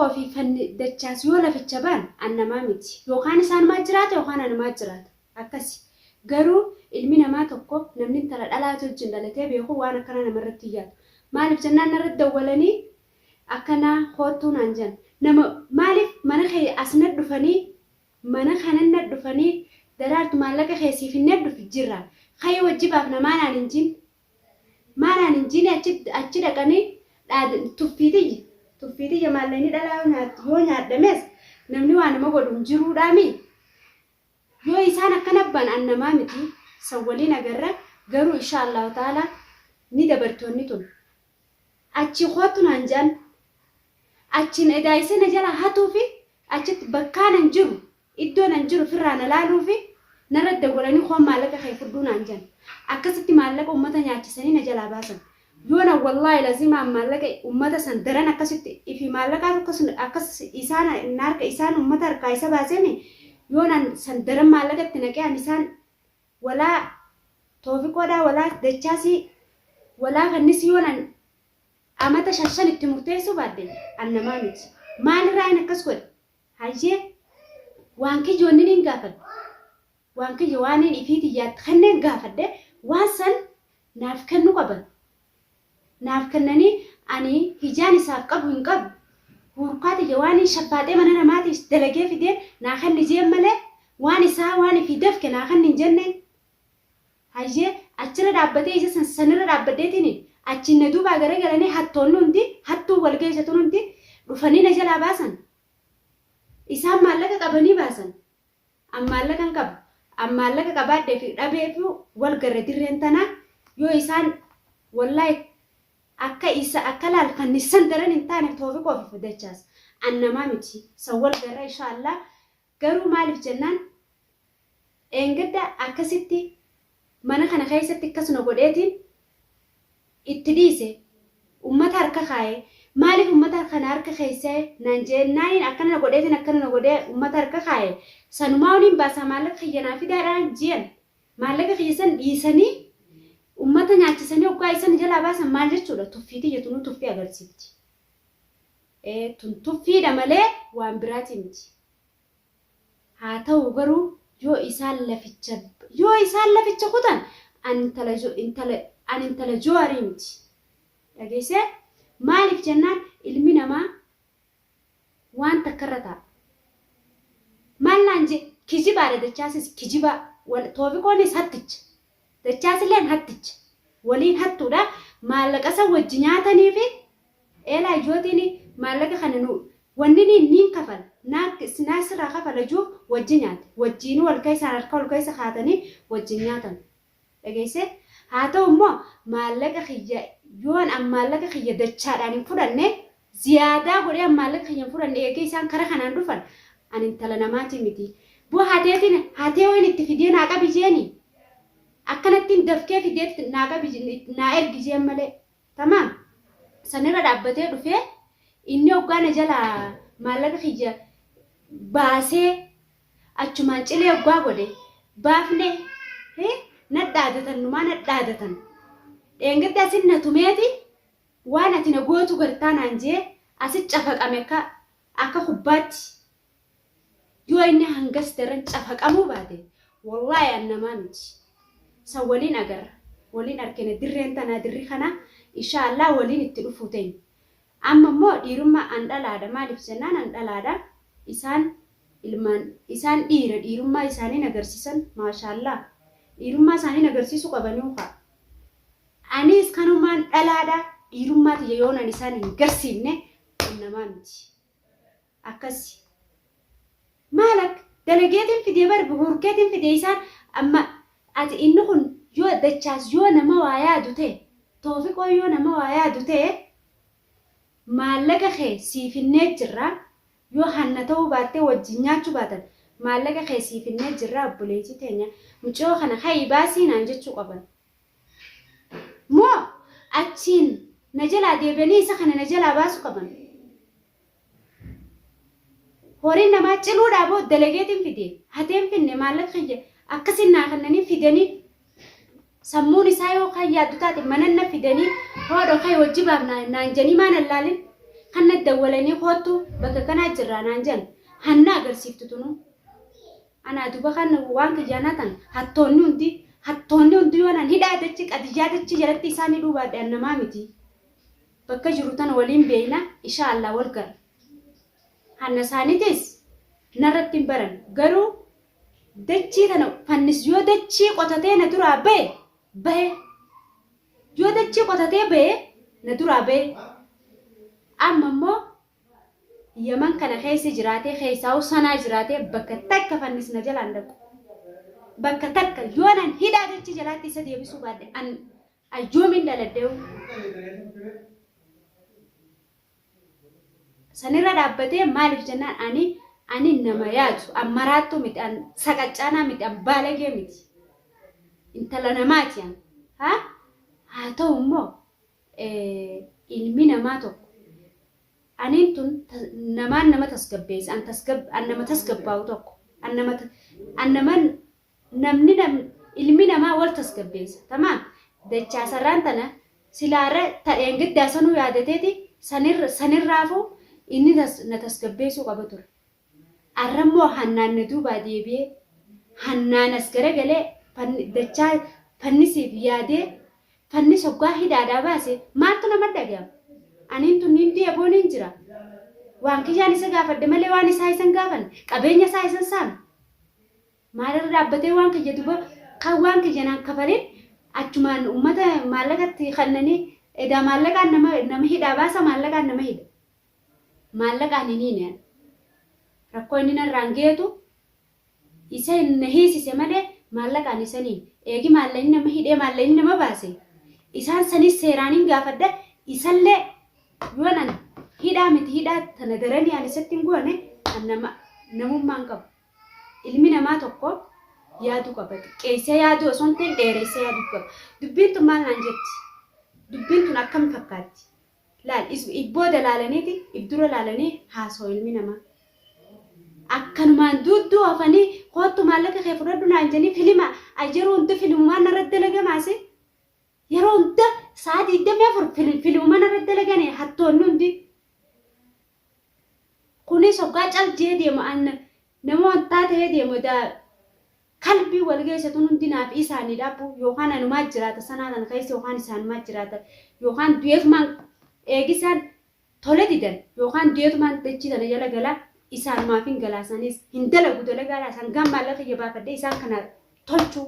Toofiqoo fi fanni dachaas yoo laficha baan an namaa miti. Yookaan isaanumaa jiraata yookaan anumaa jiraata. Akkasi. Garuu ilmi namaa tokko namni intala dhalaati wajjin dhalatee beeku waan akkanaa namarratti hin yaadu. Maaliif jennaan narratti dawwalanii akkanaa koottuu naan jedhan. Nama maaliif mana kee as na dhufanii mana kanan na dhufanii Daraartu maallaqa kee siif hin dhufi jirra. Ka'ii wajji baafna maa naan hin jin. Maa naan hin jini achi achi dhaqanii dhaad tuffii tiyya tuffii tiyya maallaqni dhalaa yoo nyaat yoo nyaadhames namni waa nama godhu hin jiruudhaami. Yoo isaan akkana ban an namaa miti san waliin agarra garuu insha Allahu ta'ala ni dabarti wanni tun. Achii koottu naan je'an. Achiin edaa isa na jalaa hatuufi achitti bakkaan an jiru iddoon an jiru firraa na laaluufi narra dawwalanii koon maallaqa kee fudhuu naan je'an. Akkasitti maallaqa ummata nyaachisanii na jalaa baasan. Yoon an wallaahi laziima an maallaqa ummata san daran akkasitti ifi maallaqaatu akkas akkas isaan na harka isaan ummata harkaa isa baaseemi yoon an san daran maallaqa itti naqee an isaan walaa toofiqoodhaa walaa dachaasii walaa fannisii yoon an amata shan shan itti murteessuu baadhe an namaa miti. Maalirraa in akkas godhe? Hayyee waan kiyya wanni niin gaafadhe waan kiyya waaniin ifii tiyyaatti kenneen gaafadhe waan san naaf kennu qaban. Naaf kennanii ani hijaan isaaf qabu hin qabu. Huurkaa tiyya waaniin shaffaaxee mana namaatii dalagee fideen naa kenni jeen malee waan isaa waan ifii dafke naa kenni hin jenneen. Hayyee achirra dhaabbatee isa san sanirra dhaabbadheetiin achiin na duubaa garagalanii hattoonni hundi hattuun wal geesse tun hundi dhufanii na jalaa baasan. Isaan maallaqa qabanii baasan. An maallaqa hin qabu. An maallaqa qabaadhee fi dhabeefuu wal garre dirreen tanaa yoo isaan wallahi akka isa akka laal fannissan daran hin taane toofiqoo fi dachaas an namaa miti san wal garra insha Allah garuu maaliif jennaan dheengadda akkasitti mana kana keessatti akkas na godheetiin itti dhiise ummata harka kaaye maaliif ummata kana harka keesse naan jennaaniin akkana na godheetiin akkana na godhee ummata harka kaaye sanumaa waliin baasaa maallaqa kiyya naa fidaadhaan jeen maallaqa kiyya san dhiisanii ummata nyaachisanii hoggaa isan jalaa baasan maal jechuudha tuffii tiyya tunuu tuffii agarsiifti. Tun tuffiidha malee waan biraatii miti. Haa ta'u garuu yoo isaan laficha yoo isaan laficha kutan an intala intala an intala Jawaarii miti. Dhageessee? Maaliif jennaan ilmi namaa waan takka irra taa'a. Maal naan jee kijibaadha dachaasis kijibaa wal toofiqoonis hatticha. Dachaasilleen hatticha. Waliin hattuudha. Maallaqa san wajji nyaataniifi Eelaa ijootiin maallaqa kana nu wanni niin niin kafala naa naa sirraa kafala juuf wajji nyaate wajjiinuu wal keessaan harka wal keessa kaatanii wajjin nyaatan dhageessee haa ta'u immoo maallaqa kiyya yoon an maallaqa kiyya dachaadhaan hin fudhanne ziyaadaa godhee an maallaqa kiyya hin fudhanne eegee isaan kara kanaan dhufan an intala namaatii miti boo hateetiin hatee wayin itti fidee naa qabi jeeni akkanattiin dafkee fidee naa qabi naa ergi jeen malee Tamaam. Sanirra dhaabbatee dhufee inni hoggaa na jalaa maallaqa kiyya baasee achumaan cilee hoggaa godhe baafne na dhaadatan numaa na dhaadatan. Dheengadda asin na tumeeti waan ati na gootu gartaa naan jee asi cafaqame akka akka kubbaatti. Yoo inni hangas daran cafaqamuu baate wallaahi an namaa miti. San waliin agarra. Waliin arkina dirreen tanaa dirri kanaa inshaa Allah waliin itti dhufuu teenya. Amma immoo dhiirummaa an dhalaadha maaliif jennaan an dhalaadha isaan ilmaan isaan dhiira dhiirummaa isaanii agarsiisan maashaallah dhiirummaa isaanii agarsiisuu qabanii kaa. Anis kanumaan dhalaadha dhiirummaa tiyya yoon an isaan hin garsiifne an namaa miti. Akkasi. Maal akka dalageetiin fidee bar hurkeetiin fidee isaan amma ati inni kun yoo dachaas yoo nama waa yaadu ta'e toofiqoo yoo nama waa yaadu ta'e maallaqa kee sii finnee jirra yoo hanna ta'uu baattee wajjin nyaachuu baatan maallaqa kee sii finnee jirra obboleettii teenya mucayoo kana ka'ii baasii naan jechuu qaban. Moo achiin na jalaa deebi'anii isa kana na jalaa baasu qaban. Horiin namaa ciluudhaa boo dalageetiin fide hateen finne maallaqa kiyya akkasin naa kennanii fidanii sammuun isaa yoo kan yaaddu taate manan na fidanii hoodho kee wajji baafna naan janii maan allaalin Kan na dawwalanii koottu bakka kanaa jirraa naan jedhan hanna agarsiiftu tunuu. Anaa duba kan waan kiyyaa natan hattoonni hundi hattoonni hundi yoo nan hidhaa dachi qadiyyaa dachi jalatti isaan hidhuu baadhe an namaa miti. Bakka jiru tana waliin beeyna ishaa Allah wal gara. Hanna isaaniitis narratti hin baran garuu dachii tana fannis yoo dachii qotatee na duraa bahe bahe yoo dachii qotatee bahe na duraa bahe amma immoo Yaman kana keessa jiraatee keessaa'u sanaa jiraatee bakka takka fannis na jalaan dhaqu. Bakka takka yoo nan hidhaa dachii jalaatti isa deebisuu baadhe an ayyoomiin dhaladheewu. Sanirra dhaabbatee maaliif jennaan ani ani nama yaadu an maraattuu miti an saqaccaanaa miti an baalagee miti. Intala namaati an. Haa haa ta'u immoo ilmi namaa tokko aniin tun namaan nama tasgabbeessa an tasgab an nama tasgabbaa'u tokko an nama an nama namni nam ilmi namaa wal tasgabbeessa tamaam dachaasarraan tana silaarra tadheen giddaa sanuu yaadateeti sanirra sanirraafuu inni tas na tasgabbeessuu qaba ture. Arrammoo hannaan na duubaa deebi'ee hannaan as garagalee dachaa fannisiif yaadee fannis hoggaa hidhaadhaa baase maaltu nama dhaga'ama? Aniin tun niin du'e boo niin jira. Waan kiyyaan isa gaafadhe malee waan isaa isan gaafanne qabeenya isaa isan saame. Maalirra dhaabbatee waan kiyya duba kan waan kiyya naan kafalin achumaan ummata maallaqatti kannanii edaa maallaqaan nama nama hidhaa baasa maallaqaan nama hidha. Maallaqaan hin hiine ani. Rakkoo inni narraan geetu isa na hiisise malee maallaqaan isa hin hiine. Eegi maallaqni nama hidhee maallaqni nama baase isaan sanis seeraaniin gaafadha isallee yoon an hidhaa miti hidhaa tana daranii an isatti hin goone an nama namummaa hin qabu. Ilmi namaa tokko yaaduu qaba. Xiqqeessee yaaduu osoo hin ta'in dheeressee yaaduu qaba. Dubbiin tun maal naan jetti? Dubbiin tun akkam fakkaatti? Laal if booda laalaniiti if dura laalanii haasawu ilmi namaa. Akkanumaan duudduu hafanii koottu maallaqa kee fudhadhu naan jedhanii filima yeroo hunda filimumaan narratti dalagamaasi. Yeroo hunda sa'a 24 filimuma narratti dalaganii hattoonni hundi. Kunis hoggaa cal jee deemu an nama wantaa ta'ee deemu edaa kalbii wal geesse tun hundi naaf isaanii dhaabbu yookaan anumaa jiraata sanaa tana keessa yookaan isaanumaa jiraata yookaan du'eetumaan eegisaan tole didan yookaan du'eetumaan dachii tana jala gala isaanumaaf hin galaasanis hin dalagu dalagaadhaa sangaan maallaqa kiyya baafadhee isaan kana tolchuu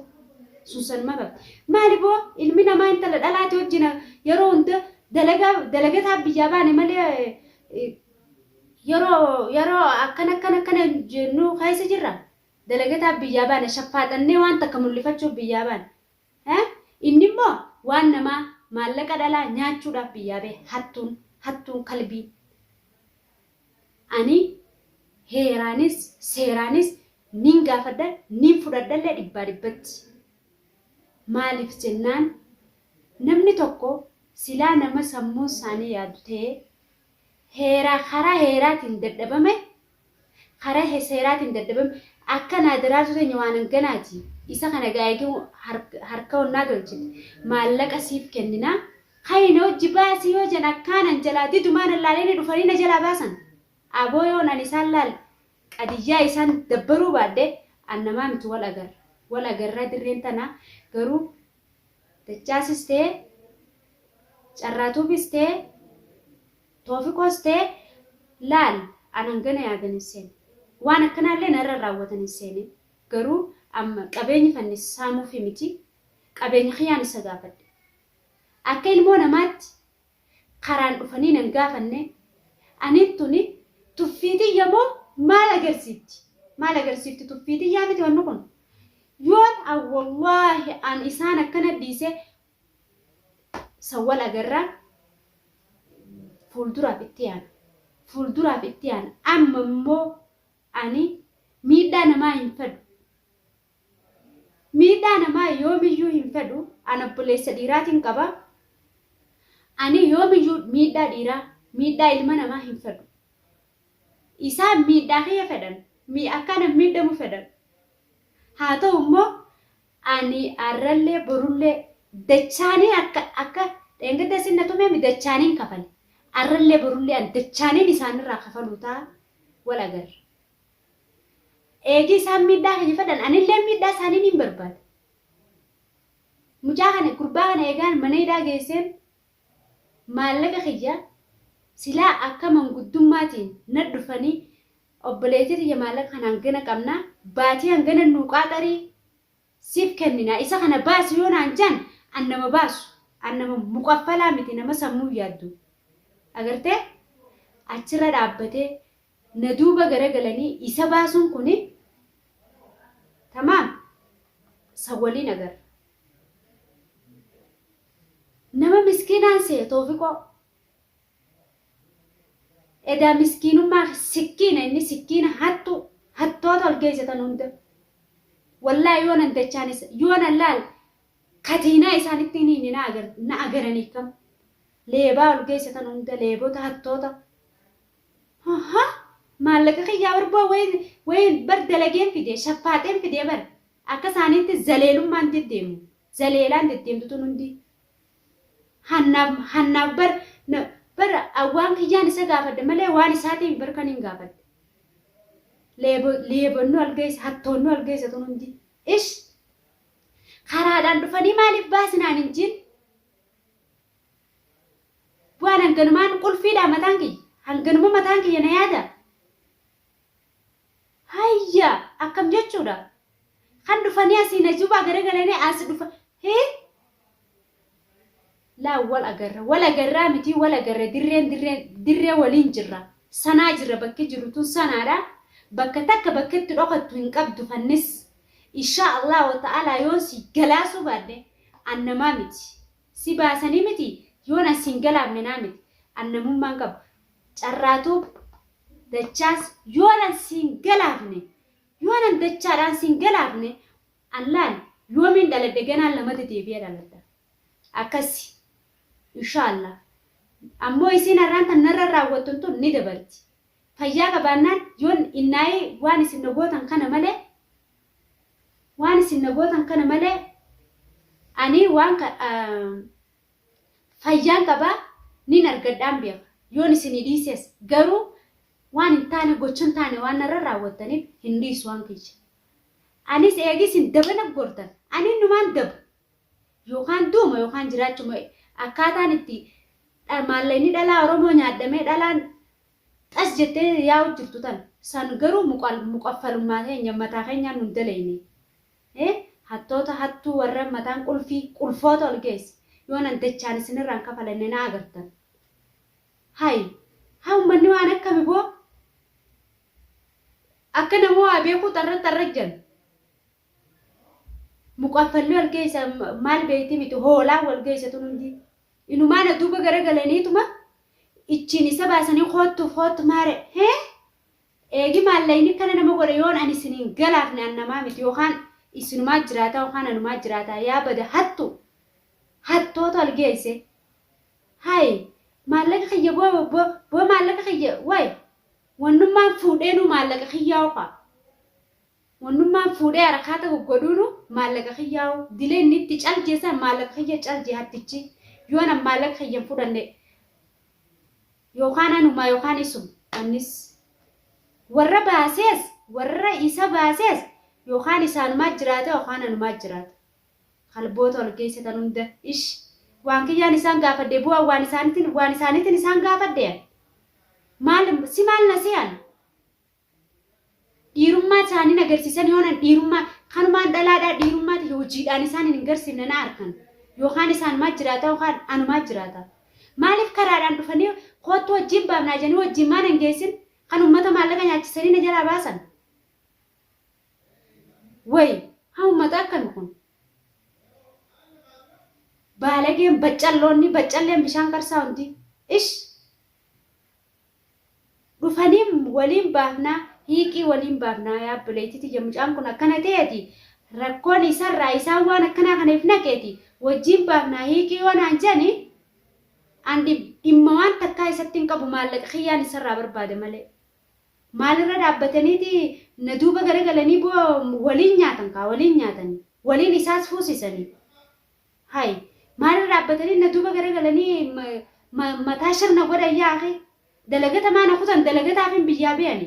sun sanuma qabdi. Maali boo ilmi namaa intala dhalaati wajjin yeroo hunda dalagaa dalagataa biyyaa baane malee yeroo yeroo akkana akkana akkana jennu keessa jirra. Dalagataa biyyaa baane shaffaaxannee waan takka mul'ifachuuf biyyaa baane. Inni immoo waan namaa maallaqa dhalaa nyaachuudhaaf biyyaa bahe hattuun hattuun kalbii. Ani heeraanis seeraanis nin gaafadha nin fudhadhallee dhibbaa dhibbatti. Maaliif jennaan namni tokko silaa nama sammuun isaanii yaadu ta'ee heeraa karaa heeraatiin dadhabame karaa seeraatiin dadhabame akka naa daraartuu teenya waan hanganaati isa kana egaa eegee harka onnaa galchite maallaqa siif kenninaa Ka'i na wajji baasi yoo jan akkaanan jalaa didu maa nan laalini dhufanii na jalaa baasan? Aboo yoon an isaan laal qadiyyaa isaan dabbaruu baadhe an namaa miti wal agarra wal agarra dirreen tana garuu Dachaasis ta'e Carraatuubis ta'e Toofiqoos ta'e laal an hangana yaadan hin seene waan akkanaallee narra raawwatan hin seene garuu amma qabeenyi fannis saamuufi miti qabeenya kiyyaan isa gaafadhe Akka ilmoo namaatti karaan dhufanii nan gaafanne aniin tuni tuffii tiyya moo maal agarsiifti? Maal agarsiifti tuffii tiyyaa miti wanni kun? Yoon an wallaahi an isaan akkana dhiise san wal agarraa fuulduraaf itti yaana. Fuulduraaf itti yaana. Amma immoo ani miidhaa namaa hin fedhu. Miidhaa namaa yoomiyyuu hin fedhu an obboleessa dhiiraatin qaba ani yoomiyyuu miidhaa dhiiraa miidhaa ilma namaa hin fedhu isaan miidhaa kiyya fedhan akka anan miidhamu fedhan haa ta'u immoo ani arrallee borullee dachaanii akka akka dheengadda isin na tumeemi dachaaniin kafale. Arrallee borullee an dachaaniin isaanirraa kafaluu ta'a wal agarra. Eegii isaan miidhaa kiyya fedhan anillee miidhaa isaanii niin barbaada. Mucaa kana gurbaa kana eegaan mana hidhaa geesseen maallaqa kiyya silaa akka manguddummaatiin na dhufanii obboleettii tiyya maallaqa kana hangana qabna baatii hangana nuu qaaxarii siif kennina isa kana baasi yoo naan jan an nama baasu an nama muqaffalaa miti nama sammuu yaaddu agartee achirra dhaabbatee na duuba garagalanii isa baasuun kuni tamaam san waliin agarra. Nama miskiinaan se'e Toofiqoo. Edaa miskiinummaa sikkiina inni sikkiina hattu hattoota ol geessitan hunda. Wallaahi yoo nan dachaanis yoo nan laal katiinaa isaanitti hin na agaranii kam. Leebaa ol geessitan hunda leebota hattoota. Ahaa maallaqa kiyyaa bar boo wayin wayin bar dalageen fide shaffaaxeen fidee bar akka isaaniitti zaleelummaan deddeemu zaleelaan deddeemtu tun hundi hannaaf hannaaf bar na bar waan kiyyaan isa gaafadhe malee waan isaatiin bar kan hin gaafadhe leebo leebonnu algeessa hattoonnu algeessa tun hundi ish karaadhaan dhufanii maaliif baasinaan hin jin Bu'aan hanganumaan qulfiidhaa mataan kiyya? Hanganuma mataan kiyya na yaada? Hayya akkam jechuudha? Kan dhufanii asii na jubaa garagalanii as dhufa hee? Laa wal agarra wal agarraa mitii wal agarra dirreen dirreen dirree waliin jirra sanaa jirra bakki jirru tun sanaadha bakka takka bakka itti dhokattu hin qabdu fannis inshaa Allah wa ta'ala yoon si galaasuu baadhe an namaa miti. Si baasanii miti yoon an siin galaafne naa miti an namummaan qabu carraatuu dachaas yoon an siin galaafne yoon an dachaadhaan siin galaafne an laal yoomiin dhaladhe ganaan lamata deebi'ee dhaladha akkasi inshaallah ammoo isiin har'aan tan narra raawwattun tun ni dabarti fayyaa qabaannaan yoon innaayii waan isin na gootan kana malee Waan isin na gootan kana malee ani waan fayyaan qaba nin argadhaan beeka. Yoon isinii dhiises garuu waan hin taane gocha hin taane waan narra raawwattaniif hin dhiisu waan kiyya. Anis eegi isin daba na gortan ani innumaan daba. Yookaan du'uma yookaan jiraachuma akkaataan itti maallaqni dhalaa Oromoo nyaadhamee dhalaan Xas jettee yaa'u jirtu tana. San garuu muqaffalummaa teenya mataa keenyaan nun dalayne. Hattoota hattuu warra mataan qulfii qulfoota ol geesse. Yoon an dachaan isinirraa hin kafalanne na agartan. Hay! Haa ummanni waan akkami boo? Akka nama waa beekuu xarra xarra jan. Muqaffalli wal geessa maal beekti miti hoolaan wal geessa tun hundi. Inumaa na duuba garagalaniituma ichiin isa baasanii koottu koottu maare hee eegi maallaqni kana nama godhe yoon ani isin hin galaafne an namaa miti yookaan isinumaa jiraataa yookaan anumaa jiraataa yaa bada hattu hattoota ol geesse hay maallaqa kiyya boo boo boo maallaqa kiyya way wannummaan fuudheenuu maallaqa kiyyaa okaa Wannummaan fuudhee harakaata goggodhuunu maallaqa kiyyaahu. Dilee inni itti cal jee san maallaqa kiyya cal jee hattichi. Yoon an maallaqa kiyya hin fudhanne yookaan anuma yookaan isuma. Annis warra baasees warra isa baasees yookaan isaanumaa jiraata yookaan anumaa jiraata. Kalboota ol geessatan hunda ish waan kiyyaan isaan gaafadhe bu'aan waan isaanitin waan isaanitin isaan gaafadhe an. Maal si maal na se'an? Dhiirummaa isaanii hin agarsiisan yoonan dhiirummaa kanumaan dhalaadhaa dhiirummaa tiyya hojiidhaan isaan hin garsiifne na arkan yookaan isaanumaa jiraata yookaan anumaa jiraata. Maaliif karaadhaan dhufanii koottu wajjin baafnaa jedhanii wajjin maan hin geessin kan uummata maallaqa nyaachisanii na jalaa baasan. Wayi haa uummata akkami kun. Baalageen baccalloonni baccalleen bishaan qarsaa hundi. Ish. Dhufanii waliin baafnaa hiiqii waliin baafnaa yaa obboleettii tiyya mucaan kun akkana ta'eeti rakkoon isarraa isaan waan akkanaa kana if naqeeti wajjiin baafnaa hiiqii yoo naan jedhani an dhimma waan takkaa isatti hin qabu maallaqa kiyyaan isarraa barbaada malee maalirra dhaabbataniiti na duuba garagalanii boo waliin nyaatan kaa waliin nyaatanii waliin isaas fuusisanii hay maalirra dhaabbatanii na duuba garagalanii Mataa shirna godhan yaa akhi. Dalagata maana kutan dalagataaf hin biyyaa biyani.